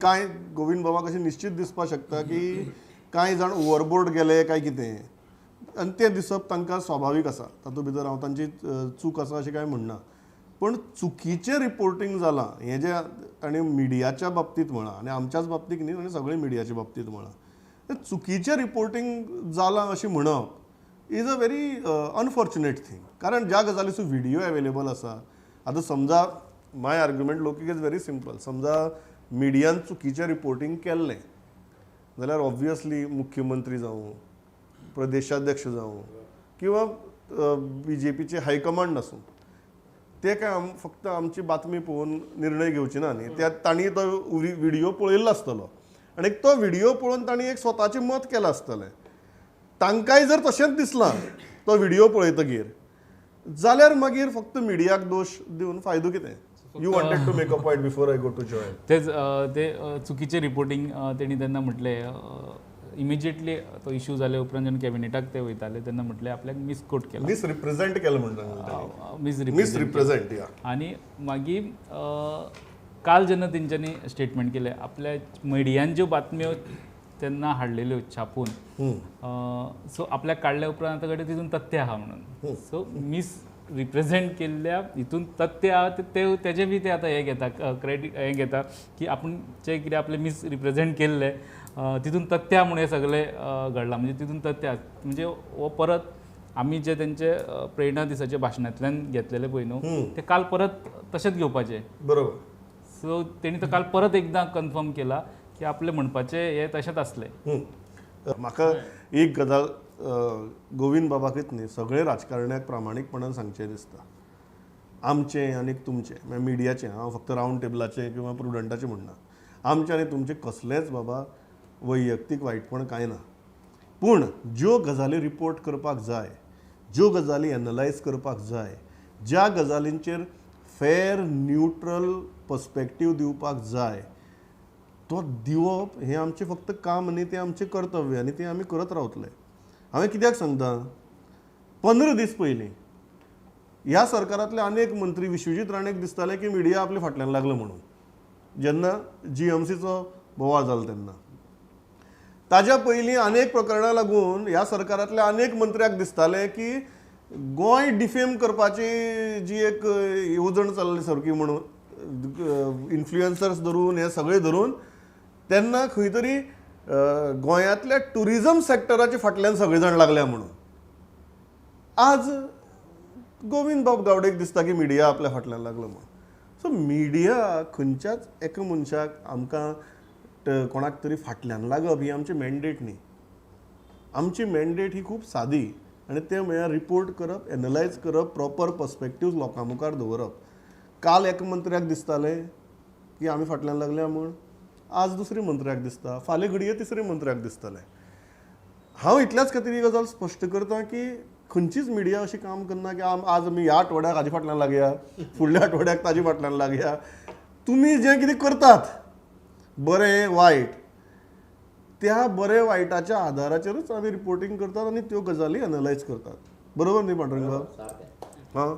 कांय गोविंद बाबाक अशें निश्चित दिसपाक शकता की कांय जाण ओवरबोर्ड गेले काय कितें, आनी तें दिसप तांकां स्वाभावीक आसा. तातूंत भितर हांव तांची चूक आसा अशें कांय म्हणना, पण चुकीचें रिपोर्टींग जालां हें जें ताणें मिडियाच्या बाबतींत म्हळां, आनी आमच्याच बाबतींत न्ही, ताणें सगळें मिडियाच्या बाबतींत म्हळां, तें चुकीचें रिपोर्टींग जालां अशें म्हणप is a very unfortunate thing. कारण ज्या गजालीचो व्हिडियो एवेलेबल आसा, आतां समजा my argument लोकीक is very simple, समजा मिडियान चुकीचें रिपोर्टींग केल्लें जाल्यार ऑब्वियसली मुख्यमंत्री जावं, प्रदेशाध्यक्ष जावं किंवा बीजेपीचे हायकमांड आसूं, ते काय फक्त आमची बातमी पळोवन निर्णय घेवचे ना न्ही. त्या तांणी तो व्हिडियो पळयल्लो आसतलो आनी तो व्हिडियो पळोवन तांणी एक स्वताचें मत केलां आसतलें. तांकांय जर तशेंच दिसलां तो व्हिडियो पळयतगीर जाल्यार मागीर फक्त मिडियाक दोश दिवन फायदो कितें? You wanted to make a point before I go to join. तेच ते चुकीचें रिपोर्टींग तेणी तेन्ना म्हटलें, इमिजिएटली तो इशू जाले उपरांत जेन्ना कॅबिनेटाक ते वयताले तेन्ना म्हटलें आपल्याक मिसकोट केला, मिसरिप्रेझेंट केलें म्हणटा, मिसरिप्रेझेंट. आनी मागीर काल जेन्ना तेंच्यांनी स्टेटमेंट केलें, आपल्या मिडियान ज्यो बातम्यो तेन्ना हाडलेल्यो छापून, सो आपल्याक काडल्या उपरांत आतां कडेन तितून तथ्य आहा म्हणून, सो मिस रिप्रेझेंट केल्ल्या हितून तथ्य आहा ते तेजे बी ते आतां हें घेता, क्रेडीट हें घेता की आपूण जें कितें आपलें मिस रिप्रेझेंट केल्लें तितून तथ्य आहा म्हणून हें सगळें घडलां. म्हणजे तितून तथ्य आहा म्हणजे हो परत आमी जे तेंचे प्रेरणा दिसाच्या भाशणांतल्यान घेतलेले पळय न्हू, ते काल परत तशेंच घेवपाचें. बरोबर. सो तेणी तो काल परत एकदां कन्फर्म केला की आपलें म्हणपाचें हें तशेंच आसलें. म्हाका एक गजाल गोविंद बाबाकच न्ही सगळे राजकारण्याक प्रामाणीकपणान सांगचें दिसता, आमचें आनी तुमचें, म्हळ्यार मिडियाचें, हांव फक्त रावंड टेबलाचें किंवा प्रुडंटाचें म्हणना, आमचें आनी तुमचें कसलेंच बाबा वैयक्तीक वायटपण कांय ना, पूण ज्यो गजाली रिपोर्ट करपाक जाय, ज्यो गजाली एनलायज करपाक जाय, ज्या गजालींचेर फेर न्यूट्रल पर्सपेक्टीव दिवपाक जाय तो दिवप हें आमचें फक्त काम न्ही, तें आमचें कर्तव्य आनी तें आमी करत रावतले. हांवें कित्याक सांगता, 15 दीस पयलीं ह्या सरकारांतले अनेक मंत्री विश्वजीत राणेक दिसताले की मिडिया आपल्या फाटल्यान लागलो म्हणून, जेन्ना जीएमसीचो बोवाळ जालो तेन्ना. ताज्या पयलीं अनेक प्रकरणां लागून ह्या सरकारांतल्या अनेक मंत्र्याक दिसतालें की गोंय डिफेम करपाची जी एक येवजण चल्ली सारकी म्हणून, इन्फ्लुएन्सर्स धरून हे सगळे धरून, तेन्ना खंय तरी गोंयांतल्या ट्युरिजम सेक्टराच्या फाटल्यान सगळे जाण लागल्या म्हणून. आज गोविंद बाब गावडेक दिसता की मिडिया आपल्या फाटल्यान लागलो म्हणून. सो मिडिया खंयच्याच एका मनशाक आमकां कोणाक तरी फाटल्यान लागप ही आमची मॅन्डेट न्ही. आमची मॅन्डेट ही खूब सादी आनी तें म्हळ्यार रिपोर्ट करप, एनलायज करप, प्रॉपर पर्सपेक्टीव लोकां मुखार दवरप. काल एका मंत्र्याक दिसतालें की आमी फाटल्यान लागल्या म्हूण, आज दुसरी मंत्र्याक दिसता, फाल्यां घडये तिसरी मंत्र्याक दिसतलें. हांव इतल्याच खातीर ही गजाल स्पश्ट करता की खंयचीच मिडिया अशी काम करना की आज आमी ह्या आठवड्याक हाजे फाटल्यान लागया, फुडल्या आठवड्याक ताजे फाटल्यान लागया. तुमी जें कितें करतात बरें वायट, त्या बरें वायटाच्या आदाराचेरूच आमी रिपोर्टींग करतात आनी त्यो गजाली एनलायज करतात. बरोबर न्ही पांडुरंग बाब? हां.